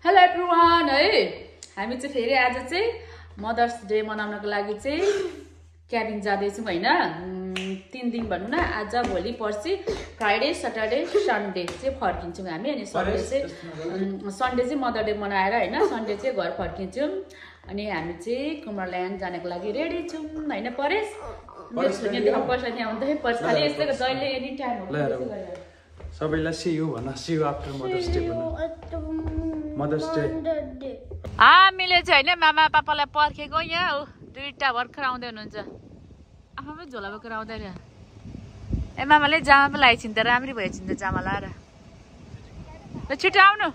Hello everyone है हामी चाहिँ फेरि आज चाहिँ मदर्स डे मनाउनको लागि चाहिँ क्याबिन जाँदैछौँ हैन 3 दिन भन्नु न आज भोलि पर्सि फ्राइडे सटरडे सन्डे चाहिँ फर्किन्छौँ हामी अनि सन्डे चाहिँ मदर डे मनाएर हैन सन्डे चाहिँ घर फर्किन्छौँ अनि हामी चाहिँ कुमरल्यान्ड जानको लागि रेडी छौँ हैन परेश यहाँ पैसा त्यहाँ हुँदै पर्छ खाली यस्तै जहिले एनी टाइम हो सबैलाई सी यु भन see you after mother's day भन मदर्स डे हामीले चाहिँ हैन मामा पापालाई पर्खेको यहाँ हो दुईटा भर्खर आउँदै हुनुहुन्छ आफै झोला बोकेर आउँदै रे ए मामाले जामा पो लगाइछिन् त राम्री भएछिन् त जामा लाएर ल छिटो आउनु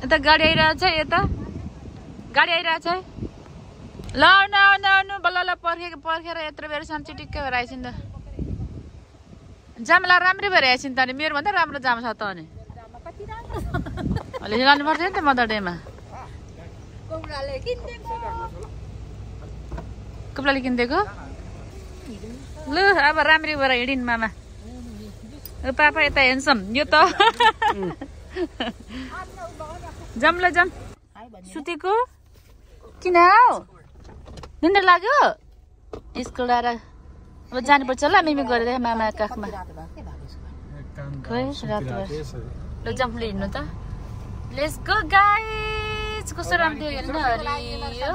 यता गाडी आइरहेछ यता गाडी आइरहेछ है ल आउनु आउनु आउनु बल्ल ल पर्खेर यत्रो बेरसम्म चिटिक्कै भएर आइछिन् त जामा राम्रै भएर आइछिन् त अनि मेरो भन्दा राम्रो जामा छ त अनि अलि लानु पर्छ नि त मदर डेमा कुप्राले किनिदिएको लु अब राम्री भएर हिँडिन् मामा पापा यता हेन्सम यो त जाम ल जाम सुतेको किन हौ निन्द्रा लाग्यो स्कुल आएर अब जानुपर्छ ल मिमी गरेर मामा काखमा खै रातभर ल जाम ल हिँड्नु त लेट्स गो गाइज कस्तो राम्रो हेर्नु हरियो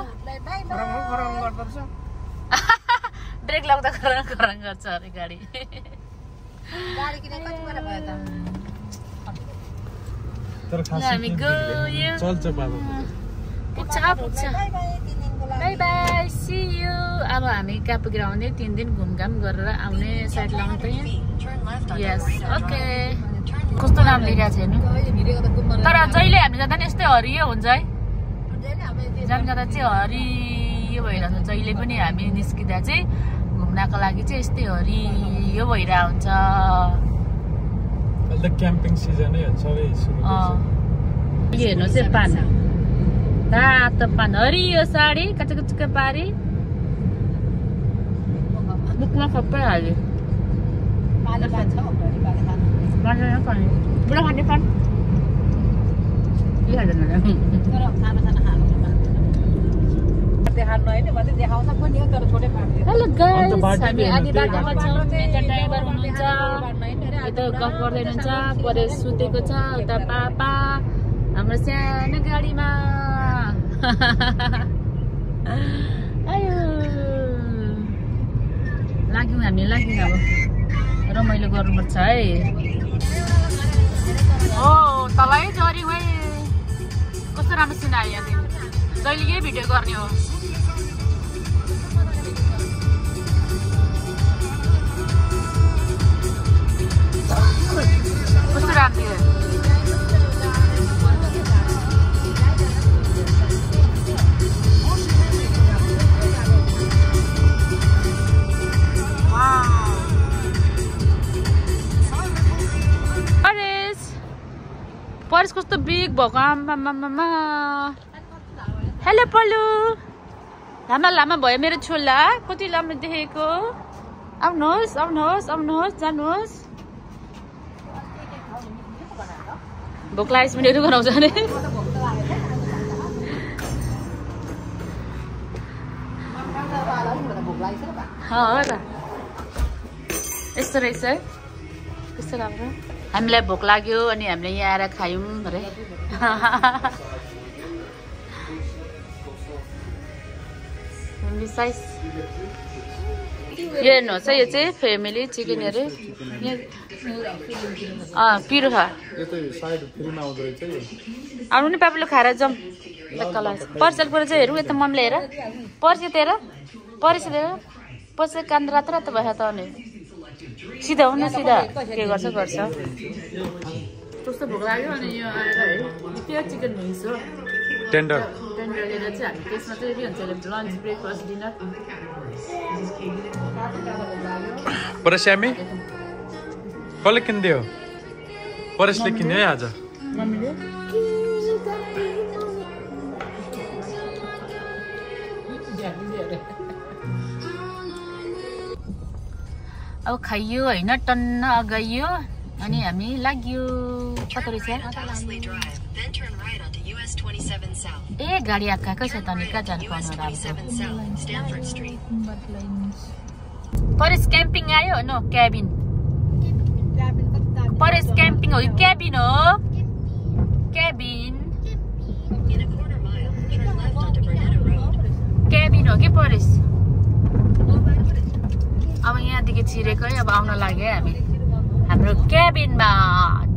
ब्रेक लाग्दा खरङ गर्छ अरे गाडी हामी गयो चल्छ बाबा पुग्छ बाई बाई सी यू अब हामी कहाँ पुगेर आउने 3 दिन घुमघाम गरेर आउने साइड लाउनु त यहाँ यस ओके कस्तो नाम लेखिरहेको छ हेर्नु तर जहिले हामी जाँदा नि यस्तै हरियो हुन्छ है जाँदा चाहिँ हरियो भइरहेको हुन्छ जहिले पनि हामी निस्किँदा चाहिँ घुम्नको लागि चाहिँ यस्तै हरियो भइरहेको हुन्छ अहिले त क्याम्पिङ सिजनै हो सबै सुरु यो हेर्नु चाहिँ पान रातो पान हरियो साडी कचक पारी मुखमा सबै हाल्यो बुढा खाने पान हेलो गाइस हामी आधी बाटोमा छौँ यता ड्राइभर हुनुहुन्छ यता गफ गर्दै हुनुहुन्छ परेश सुतेको छ उता पापा हाम्रो सानो गाडीमा आयो लाग्यौँ हामी लाग्यौँ अब रमाइलो गर्नुपर्छ है ओ तलै जरी है कस्तो राम्रो सिन आयो यहाँ जहिले यही भिडियो गर्ने हो कस्तो राम्रो परेश कस्तो बिग भएको आमामामा हेलो पल्लु लामा भयो मेरो छोला कति लामो देखेको आउनुहोस् आउनुहोस् आउनुहोस् जानुहोस् भोक लागेपछि पनि अरू गराउँछ नि हो त यस्तो रहेछ है कस्तो राम्रो हामीलाई भोक लाग्यो अनि हामीले यहाँ आएर खायौँ अरे यो हेर्नुहोस् है यो चाहिँ फेमिली चिकन अरे पिरो छ आउनु नि पापाले खाएर जाउँ पर्सेलबाट चाहिँ हेरौँ यता मम्मीले हेर पर्सितिर पछि कान रातो रातो भयो त अनि सिधा हो न सिधा के गर्छ कस्तो भोक लाग्यो अनि यो आएर है त्यो चिकन विङ्स हो टेन्डर लिएर चाहिँ हामी त्यसमा चाहिँ के भन्छ लन्च ब्रेकफास्ट डिनर परेश्यामी कसले किनिदियो परेशले किन्यो है आज मम्मीले अब खाइयो होइन टन्न अगाइयो अनि हामी लाग्यो कता रहेछ Dowsley Drive, then turn right onto US 27 South. ए गाडी आएकै छ त नि कहाँ जानु US पर्छ 27 South, Stanford Street. Paresh camping आयो नो क्याबिन परेश क्याम्पिङ हो कि क्याबिन हो cabin In a quarter mile, turn left onto Bernetta Road. Cabin हो कि परेश अब यहाँदेखि छिरेको है अब आउन लाग्यो है हामी हाम्रो क्याबिनमा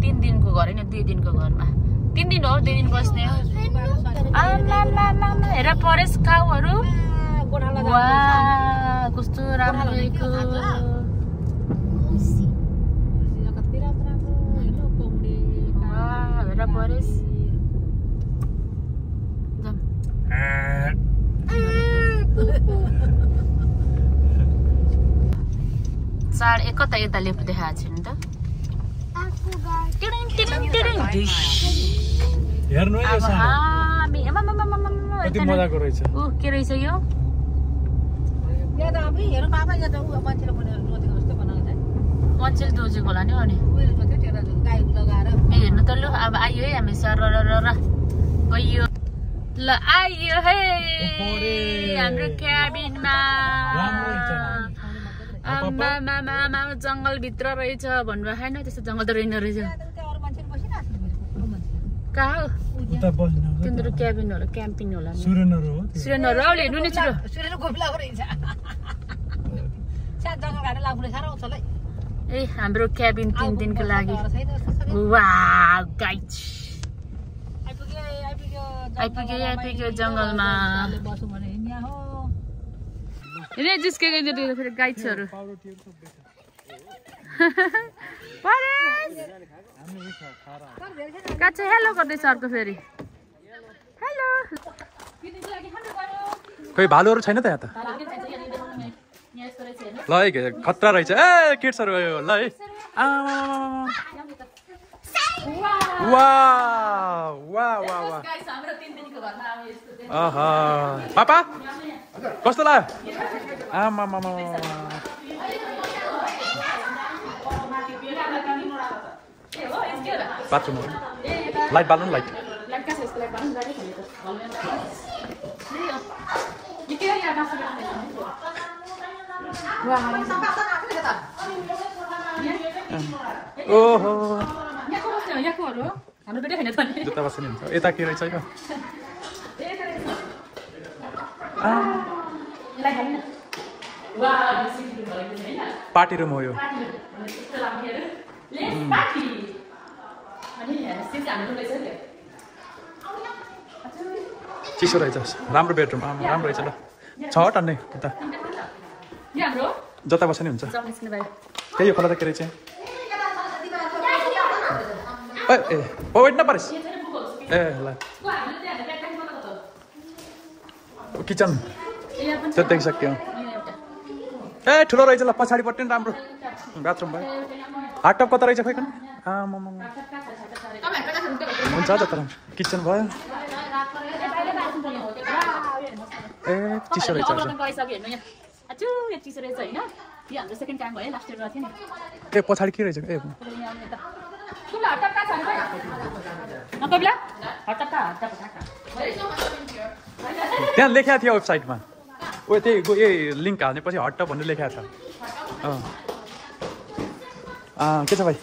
3 दिनको घर होइन 2 दिनको घरमा 3 दिन हो 2 दिन बस्ने हो हेर परेश काउहरू वा कस्तो राम्रो रहेको हेर परेश चाड एक कता यता लेप्टो देखाएको छु नि त हेर्नु है यो सानो हामी कति मजाको रहेछ ऊ के रहेछ यो मन्छेले दोजेको होला नि अनि ए हेर्नु त लु अब आयो है हामी सर गयो ल आयो है हाम्रो क्याबिनमा आमा जङ्गलभित्र रहेछ भन्नुभएको छैन त्यस्तो जङ्गल त रहेन रहेछ कहाँ हो तिम्रो क्याबिन होला क्याम्पिङ होला सुरेनहरू आउले हेर्नु नि छिटो ए हाम्रो क्याबिन 3 दिनको लागि वाउ गाइज आइपुग्यो जङ्गलमा हेर्नु जिस्केको फेरि गाइड्सहरू काच्छा हेलो गर्दैछ अर्को फेरि हेलो खोइ भालुहरू छैन त यहाँ त ल है खतरा रहेछ ए किड्सहरू ल है पापा कस्तो लाग्यो आमा बाथरुम लाइट बाल्नु लाइट ओहो जुत्ता बस्ने हुन्छ यता के रहेछ यो पार्टी रुम हो यो चिसो रहेछ राम्रो बेडरुम राम्रो रहेछ ल छ टन्ने यता जता बस्ने हुन्छ त्यही यो खोला त के रहेछ ए वेट नपरेस् ए ल किचन त्यो देखिसक्यो ए ठुलो रहेछ ल पछाडिपट्टि पनि राम्रो बाथरुम भयो हाट टप कता रहेछ खोइ कन हुन्छ जता राम्रो किचन भयो ए चिसो रहेछ ए पछाडि के रहेछ ए त्यहाँ लेखेको थियो वेबसाइटमा ओ त्यही यही लिङ्क हाल्नेपछि हट भन्ने लेखेको छ के छ भाइ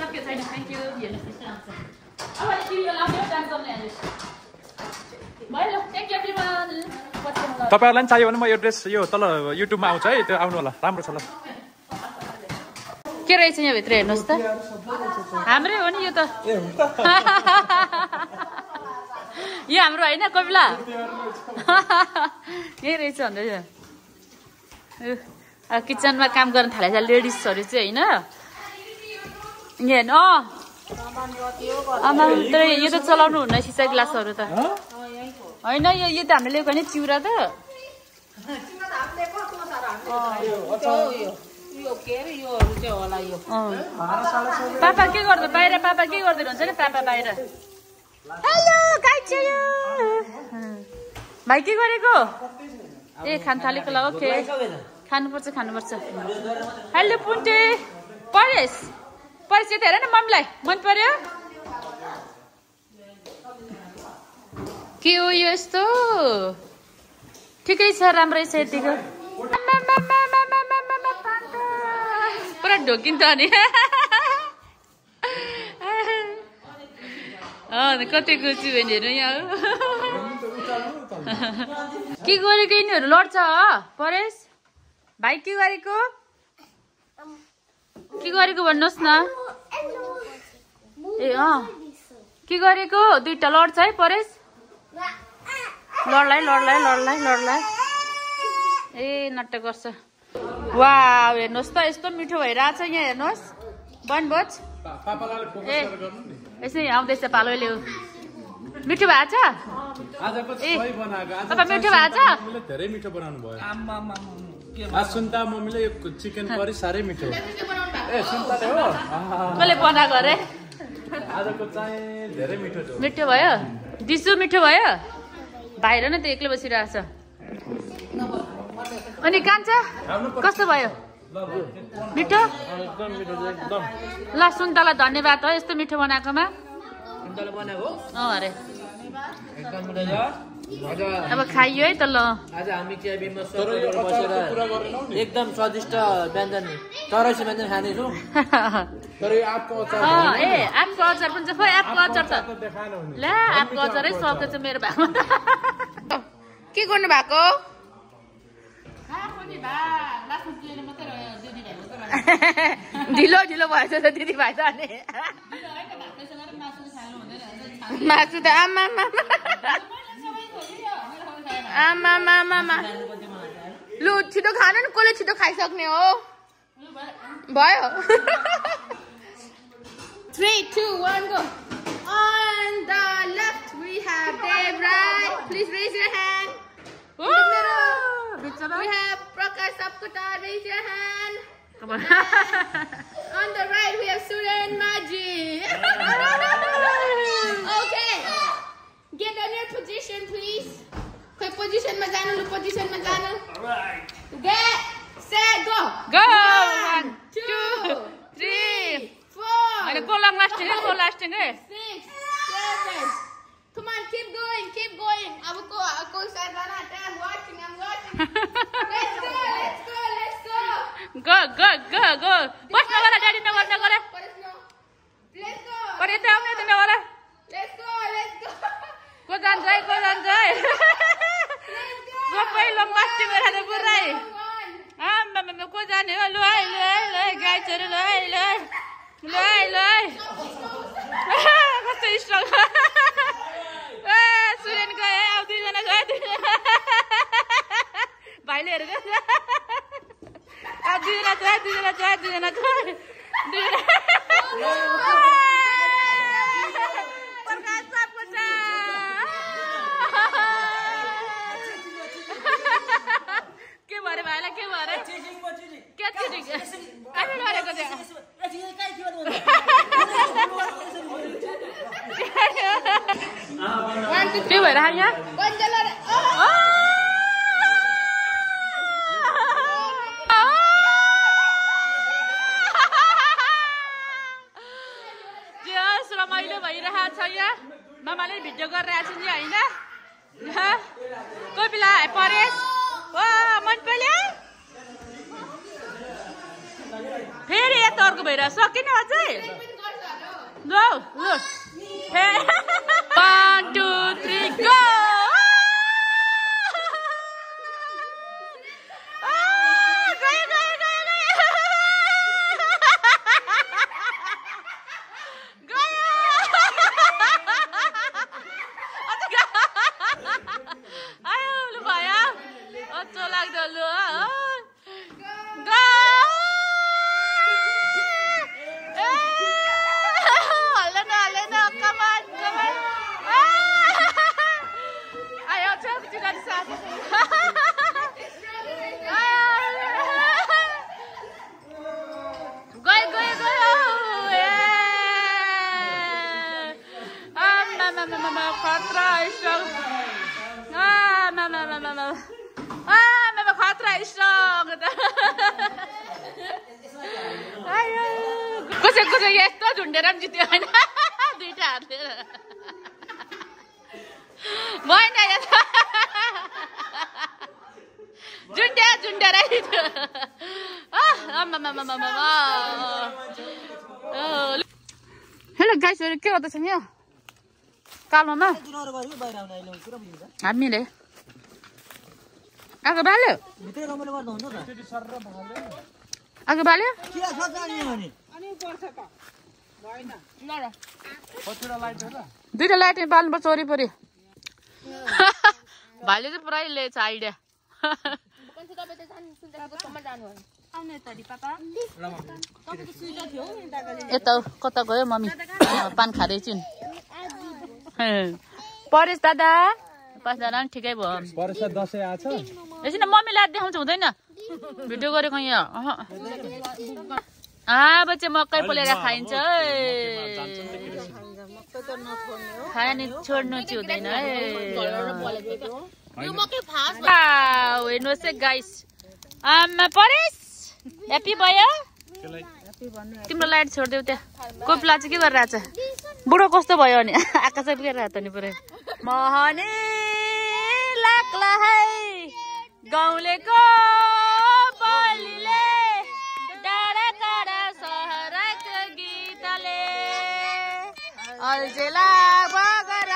तपाईँहरूलाई पनि चाहियो भने म एड्रेस यो तल युट्युबमा आउँछ है त्यो आउनु होला राम्रो छ ल के रहेछ यहाँभित्र हेर्नुहोस् त हाम्रै हो नि यो त यो हाम्रो होइन कपिला यही रहेछ भन्दैछ किचनमा काम गर्न थालेछ लेडिजहरू चाहिँ होइन यहाँ हेर्नु आमा यो त चलाउनु हुन्न सिसा ग्लासहरू त होइन यो त हामीले लिएको होइन चिउरा त पापा के गर्दै बाहिर पापा के गर्दै हुन्छ नि पापा बाहिर हेलो भाइ के गरेको ए खान थालेको ल ओके खानुपर्छ हेलो पुन्टे परेश यता हेर न मम्मीलाई मन पर्यो के हो यो यस्तो ठिकै छ राम्रै छ यतिको पुरा ढोकिन्छ अनि कति खुसी बहिनीहरू यहाँ के गरेको यिनीहरू लड्छ परेश भाइ के गरेको भन्नुहोस् न ए के गरेको दुईटा लड्छ है परेश लड्ला ए नट्ट गर्छ वाउ हेर्नुहोस् त यस्तो मिठो भइरहेछ यहाँ हेर्नुहोस् बनभोज ए यसै आउँदैछ पालोले मिठो भएको छ मिठो भएको छ धेरै मिठो बनाउनु भयो सुन्ता मम्मीले यो चिकन करी साह्रै मिठो ए सुन्ताले हो कसले बनाएको अरे आजको चाहिँ धेरै मिठो छ मिठो भयो दिसु मिठो भयो बाहिर नै त एक्लै बसिरहेछ अनि कान्छ कस्तो भयो मिठो ल सुन्तला धन्यवाद हो यस्तो मिठो बनाएकोमा अरे अब खाइयो है त ल आज हामी क्याबिनमा बसेर एकदम स्वादिष्ट व्यञ्जन तरासी व्यञ्जन खानेछौँ तर यो आँपको अचार ए आँपको अचार पनि छ खोइ आँपको अचार त ल आँपको अचारै सकेछ मेरो भागमा के गर्नु भएको ढिलो ढिलो भएछ त दिदी भाइ त अनि मासु त आमा लु छिटो खानु नि कसले छिटो खाइसक्ने हो भयो 3, 2, 1 go on the left we have Debra please raise your hand in the middle we have Prakash Sapkotar raise your hand come on on the right we have Surya and Maji okay get on your position please quick position ma janu lu position ma janu alright get set go 1 2 3 4 and go long lasting 6 7 come on keep going I will go side run I'm watching let's go bas na wala daddy na wala let's go pare ta amne dina wala let's go ko jan jai सबै long lasting गरेर पुरै आम्मा को जाने हो ल गाई छोरी ल कस्तो स्ट्रङ ए सुरेन गए अब दुईजना गए भाइले हेरेको अब दुईजना के भरे भाइलाई के भरे के चिटिङ कहिले गरेको त्यो के भएर यहाँ रमाइलो भइरहेको छ यहाँ मामाले भिडियो गरिरहेको छ नि होइन कोही बेला परेश मन पर्यो फेरि यता अर्को भइरहेको सकिन अझै ल 1 2 3 go कसै यस्तो झुन्डेर पनि जित्यो होइन दुईटा हातले हेलो गाइसहरु के गर्दैछ नि यहाँ कालोमा हामीले आगो बाल्यो आगो बाल्यो दुईटा लाइट बाल्नुपर्छ वरिपरि भाइले चाहिँ पुरै लिएछ आइडिया यता कता गयो मम्मी पान खाँदैछिन् परेश दादा पाँचजना पनि ठिकै भयो एकछिन मम्मीलाई देखाउँछ हुँदैन भिडियो गरेको यहाँ बच्चे मकै पोलेर खाइन्छ खाने छोड्नु चाहिँ हुँदैन हेर्नुहोस् है गाइस परेश ह्याप्पी भयो तिम्रो लाइट छोडिदेऊ त्यहाँ कोपिला चाहिँ के गरिरहेछ बुढो कस्तो भयो अनि आकाश बिगाइरहेको त नि पुरै महने लाग्ला है गाउँलेको बलिले डाँडा काँडा सहरको गीतले अल्झेला बगर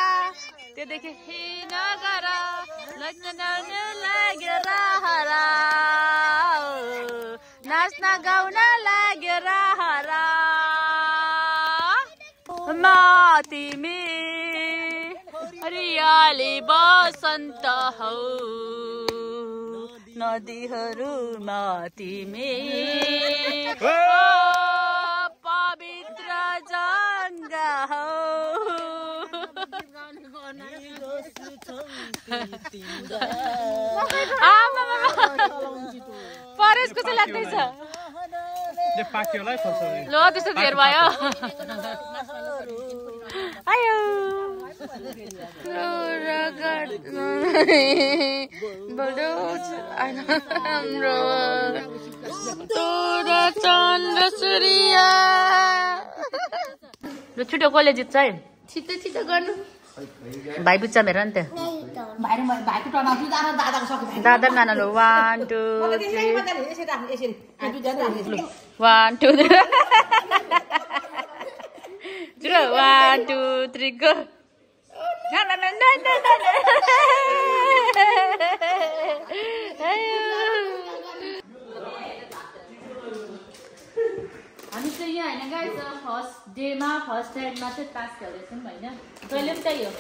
त्योदेखि नगर लाग्यो हरा नाच्न गाउन लाग्यो हरा म तिमी हरियाली बसन्त हौ नदीहरूमा तिमी पवित्र जङ्गा हौ परेशको चाहिँ लाग्दैछ ल त्यस्तो धेर भयो आयो चन्द्र सूर्य छिटो कसले जित्छ है छिटो छिटो गर्नु भाइ बुच्चा मेरो नि त्यहाँ दादा नाना लो 1 2 3 1 2 0 1 2 3 go हामी चाहिँ यहाँ होइन गाइस फर्स्ट डेमा फर्स्ट टाइममा चाहिँ तास खेल्दैछौँ होइन कहिले पनि त्यही हो